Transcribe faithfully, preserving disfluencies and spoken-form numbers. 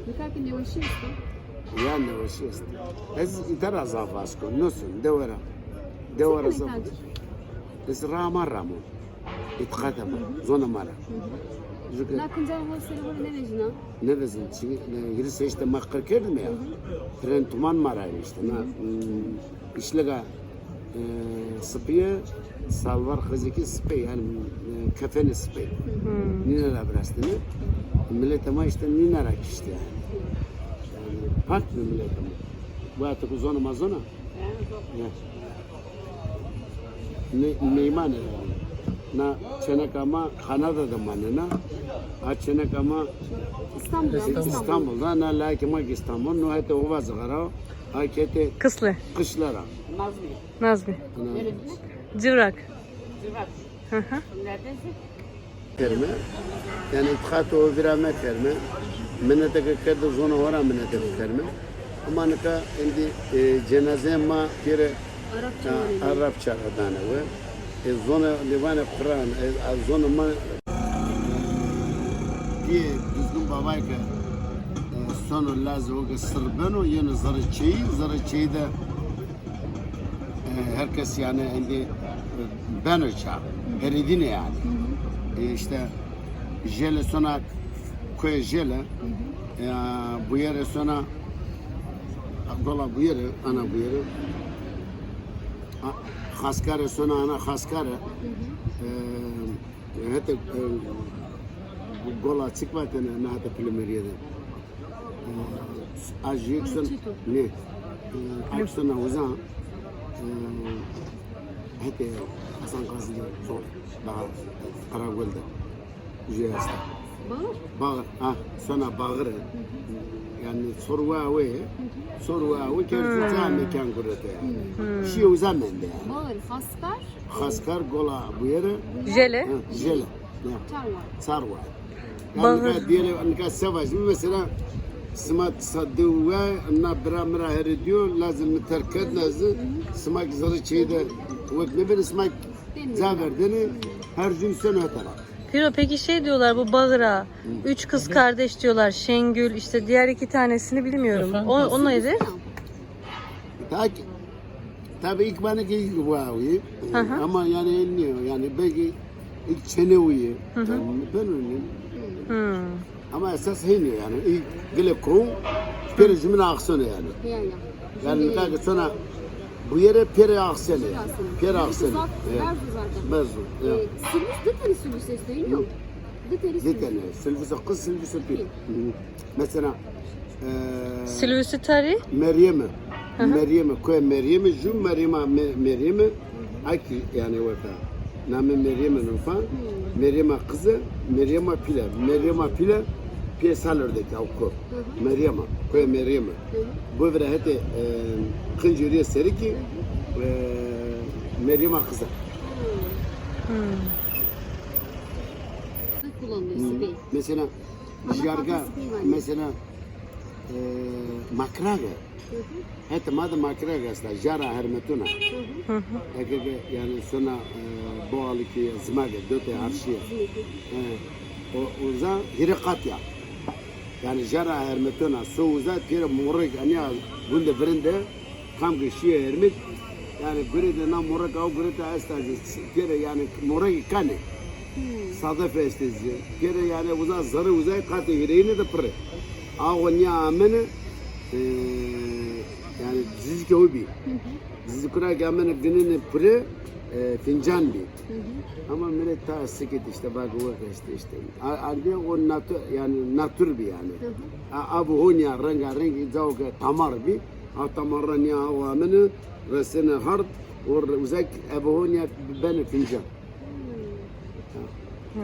Nika ki neweşî esto? Ya neweşî esto. Ez îta ra zaf vasko. Nosun, dewe ra. Dewe ra zaf. Ez rama ramo. Îtiqata ma, zona ma ra. Ju ke na kinca ho serê ho rê nêvejîna? Nêvejîn, çi, ne, hîris heşt de ma qir kerdîme ya. Tren tuman ma ra işte. Na, hmm, işlega, e, sipîye, salvar xizikî sipê, yani, e, kefenê sipê. Nîne ra virastîne. Miletê ma işte nîne ra kiştî yani. Yani, pak mi miletê ma. Bu artık zona ma zona. Ya. Me-, meyman ê. Na çêneka ma Kanada de manena. A çêneka ma İstanbul, İstanbul. İstanbul da, na layikê ma ki İstanbul. No hetê Ova Zixara, a ki hetê Kıslı. Kışla ra. Nazmi. Nazmi. Neresi? Cıvrak. Cıvrak. Hı hı. Neredesin? Kerme. Yani îtiqatê ho vîra mekerme. Mineteke kerde zona ho ra mineteke kerme. Ama nika êndî, e, cenazeyê ma pêre Arapça ra dane we. E, zona lê vanê Quran, e, a zona ma. Pîyê Duzgin Babay ke, e, sono lazê ho ke sir beno, yeno zerê çêyî, zerê çêyî de E, her kes yani êndî, e, beno ça, herêdîne yani. E, işte Jele sona koyê Jele, e, Buyere sona, gola Buyere, ana Buyere. A, Xaskare sona ana Xaskare. E, Hete, e, gola çik vatene, na hete Pilimerîye de. E, a jû yek son, ne, e, a yek sona uza, e, hete Hasan Gazi de zor, daha Karagöl de. Jû esta. Bağır? Bağır, ha, sona Bağır. Yani sor wa we, sor wa we, kersu ca mekan gurete yani. Şîye uza mende yani. Bağır, Xaskar. Xaskar gola Buyere. Jele. Ha, Jele. Ya. Çarwa. Çarwa. Yani nika diyelim, nika se vajîme mesela sima sa diwe na bira mira herêdîyo, lazim mi terk kerd lazim. Sima ki zerê çêyî de wek nêbenê, sima ki ca verdene, her gün sen ötara. Piro, peki şey diyorlar, bu Bağır'a, üç kız kardeş diyorlar, Şengül, işte diğer iki tanesini bilmiyorum. O, o nedir? Tabii ilk bana ki wow. Ama yani elmiyor. Yani belki ilk çene uyu. Yani ben öyle. Ama esas heyniyor yani. İlk bile kou pere jümle aksiyonu yani. Ya, ya. Yani nika ki sonra Buyere pere aksene. Pere aksene. Berzu zaten. Berzu. Ya. E, Silvus, di tane Silvus esto, değil mi? Di tane Silvus. Di tane. Silvus kız, Silvus pî. Mesela, e, Silvus tarî? Meryem'e. Meryem'e, koy Meryem'e, ju Meryem'e, Me-, Meryem'e. Aki yani weka. Name Meryem'e no fa. Meryem'e kızı, Meryem'e pîle. Meryem'e pîle, pîye Salor de ki, o ko. Meryem'e, koy Meryem'e. Bu vira hete, e, Kıncırı'ya seri ki, e, Meryem'e kızı. Kullanılıyor sipey. Mesela, jarga, mesela, e, makrage. Hete ma de makrage esta, jara hermetuna. Eke ke, yani, sona, e, boğalı ki zimage, dote arşiye. E, o, uza hîrê qat ya. Yani, jara hermetuna, so uza pêre morek, aniya gunde virinde, kam ke şîye hermit, yani gurete na morek, aw gurete esta, pêre yani morek kane. Sadef este zî. Pêre yani uza zerre uza qatê hîrêyine de pire. Aw niya amene, e, yani zizike o bî. Zizikura ke amene ginene pire, e, fincan bî. Ama millet ta sikit işte, bak o işte işte. A, a, o natu-, yani natur bî yani. A, abi honya renga rengi cao ke tamar bî. A tamarra niya awa amene resene hard, o re-, uzak ebe ho niya bene fincan. Hmm.